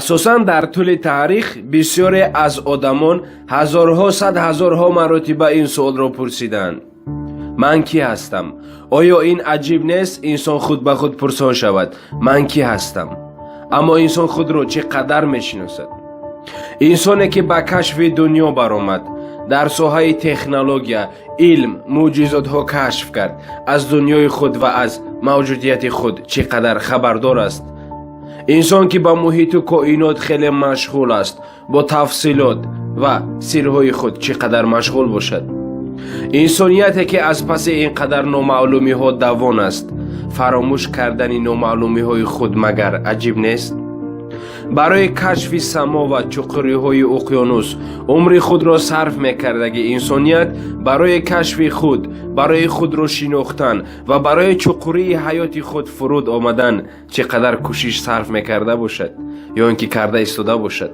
Асосан дар тӯли таърих бисёре аз одамон ҳазорҳо, сад ҳазорҳо маротиба ин суолро пурсиданд: «Ман кӣ ҳастам?» Оё ин аҷиб нест, инсон худ ба худ пурсон шавад: «Ман кӣ ҳастам?» Аммо инсон худро чӣ қадар мешиносад? Инсоне, ки ба кашфи дунё баромад, дар соҳаи технология, илм мӯъҷизотҳо кашф кард, аз дунёи худ ва аз мавҷудияти худ чӣ қадар хабардор аст? Инсон, ки ба муҳиту коинот хеле машғул аст, бо тафсилот ва сирҳои худ чӣ қадар машғул бошад? Инсонияте, ки аз паси ин қадар номаълумиҳо давон аст, фаромӯш кардани номаълумиҳои худ магар аҷиб нест? Барои кашфи само ва чуқуриҳои уқёнус умри худро сарф мекардаги инсоният барои кашфи худ, барои худро шинохтан ва барои чуқурии ҳаёти худ фуруд омадан чӣ қадар кӯшиш сарф мекарда бошад ё ин ки карда истода бошад?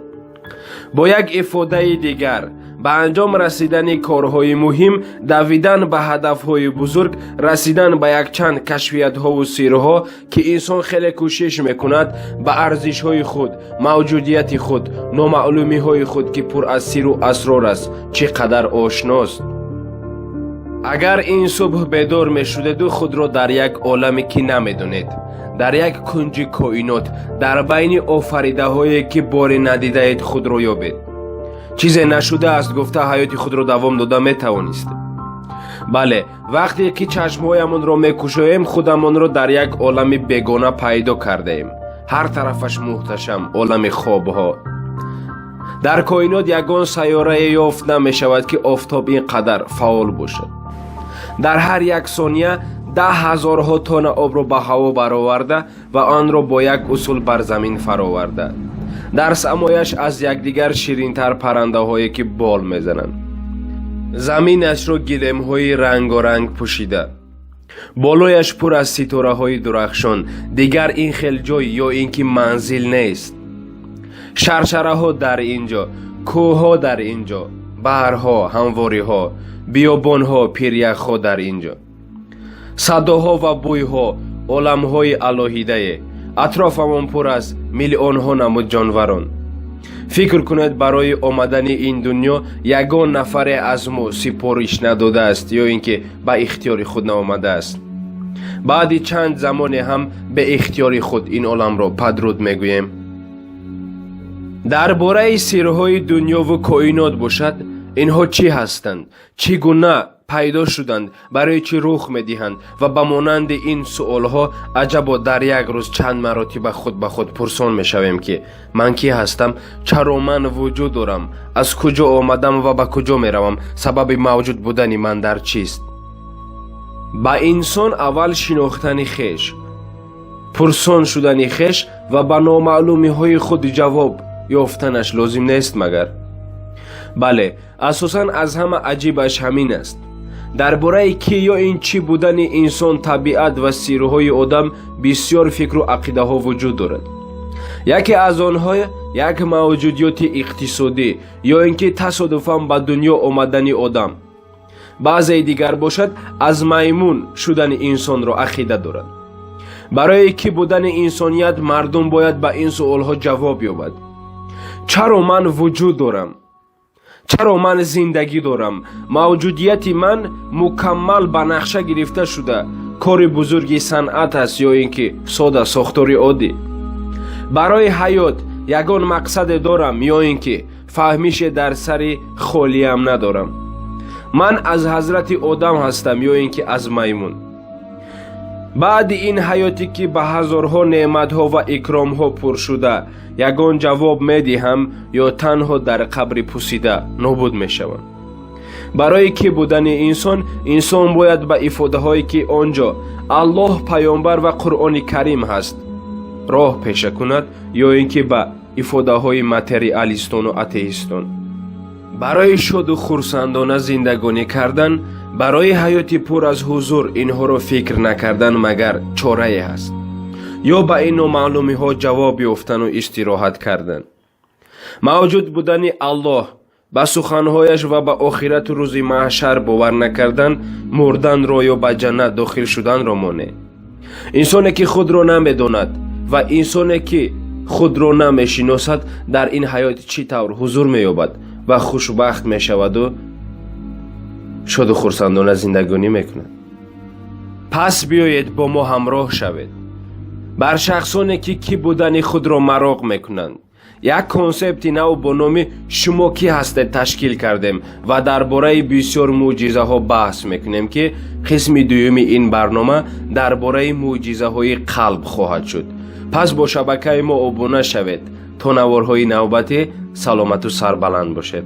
Бо як ифодаи дигар, ба анҷом расидани корҳои муҳим, давидан ба ҳадафҳои бузург, расидан ба якчанд кашфиятҳову сирҳо, ки инсон хеле кӯшиш мекунад, ба арзишҳои худ, мавҷудияти худ, номаълумиҳои худ, ки пур аз сиру асрор аст, чӣ қадар ошност? Агар ин субҳ бедор мешудеду худро дар як оламе, ки намедонед, дар як кунҷи коинот, дар байни офаридаҳое, ки боре надидаед, худро ёбед, чизе нашудааст гуфта ҳаёти худро давом дода метавонист? Бале, вақте ки чашмҳоямонро мекушоем, худамонро дар як олами бегона пайдо кардаем. Ҳар тарафаш муҳташам, олами хобҳо. Дар коинот ягон сайёрае ёфт намешавад, ки офтоб ин қадар фаъол бошад, дар ҳар як сония даҳ ҳазорҳо тонна обро ба ҳаво бароварда ва онро бо як усул бар замин фароварда, дар самояш аз якдигар ширинтар паррандаҳое, ки бол мезананд, заминашро гилемҳои рангоранг пӯшида, болояш пур аз ситораҳои дурахшон. Дигар ин хел ҷой ё ин ки манзил нест. Шаршараҳо дар ин ҷо, кӯҳҳо дар ин ҷо, баҳрҳо, ҳамвориҳо, биёбонҳо, пиряхҳо дар ин ҷо, садоҳо ва бӯйҳо, оламҳои алоҳидае. Атрофамон пур аз миллионҳо намуд ҷонварон. Фикр кунед, барои омадани ин дунё ягон нафаре аз мо сипориш надодааст ё ин ки ба ихтиёри худ наомадааст. Баъди чанд замоне ҳам беихтиёри худ ин оламро падруд мегӯем. Дар бораи сирҳои дунёву коинот бошад, инҳо чӣ ҳастанд, чӣ гуна пайдо шуданд, барои чӣ рух медиҳанд ва ба монанди ин суолҳо, аҷабо дар як рӯз чанд маротиба худ ба худ пурсон мешавем, ки ман кӣ ҳастам, чаро ман вуҷуд дорам, аз куҷо омадам ва ба куҷо меравам, сабаби мавҷуд будани ман дар чист? Ба инсон аввал шинохтани хеш, пурсон шудани хеш ва ба номаълумиҳои худ ҷавоб ёфтанаш лозим нест магар? Бале, асосан аз ҳама аҷибаш ҳамин аст. Дар бораи кӣ ё ин чӣ будани инсон, табиат ва сирҳои одам бисёр фикру ақидаҳо вуҷуд дорад. Яке аз онҳо як мавҷудиёти иқтисодӣ ё ин ки тасодуфан ба дунё омадани одам. Баъзеи дигар бошад, аз маймун шудани инсонро ақида дорад. Барои кӣ будани инсоният мардум бояд ба ин суолҳо ҷавоб ёбад: чаро ман вуҷуд дорам, чаро ман зиндагӣ дорам, мавҷудияти ман мукаммал ба нақша гирифта шуда, кори бузурги санъат аст ё ин ки сода сохтори оддӣ? Барои ҳаёт ягон мақсаде дорам ё ин ки фаҳмише дар сари холиям надорам? Ман аз ҳазрати одам ҳастам ё ин ки аз маймун? Баъди ин ҳаёте, ки ба ҳазорҳо неъматҳо ва икромҳо пур шуда, ягон ҷавоб медиҳам ё танҳо дар қабри пусида нобуд мешавам? Барои кӣ будани инсон, инсон бояд ба ифодаҳое, ки он ҷо Аллоҳ, паёмбар ва Қуръони Карим ҳаст, роҳ пеша кунад ё ин ки ба ифодаҳои материалистону атеистон? Барои шоду хурсандона зиндагонӣ кардан, барои ҳаёти пур аз ҳузур инҳоро фикр накардан магар чорае ҳаст ё ба ин номаълумиҳо ҷавоб ёфтану истироҳат кардан? Мавҷуд будани Аллоҳ, ба суханҳояш ва ба охирату рӯзи маҳшар бовар накардан мурданро ё ба ҷаннат дохил шуданро монеъ. Инсоне, ки худро намедонад, ва инсоне, ки Худро намешиносад, дар ин ҳаёт чӣ тавр ҳузур меёбад ва хушбахт мешаваду шоду хурсандона зиндагонӣ мекунад? Пас биёед, бо мо ҳамроҳ шавед. Бар шахсоне, ки кӣ будани худро мароқ мекунанд, як консепти нав бо номи «Шумо кӣ ҳастед» ташкил кардем ва дар бораи бисёр мӯъҷизаҳо баҳс мекунем, ки қисми дуюми ин барнома дар бораи мӯъҷизаҳои қалб хоҳад шуд. Пас бо шабакаи мо обуна шавед. То наворҳои навбатӣ, саломату сарбаланд бошед.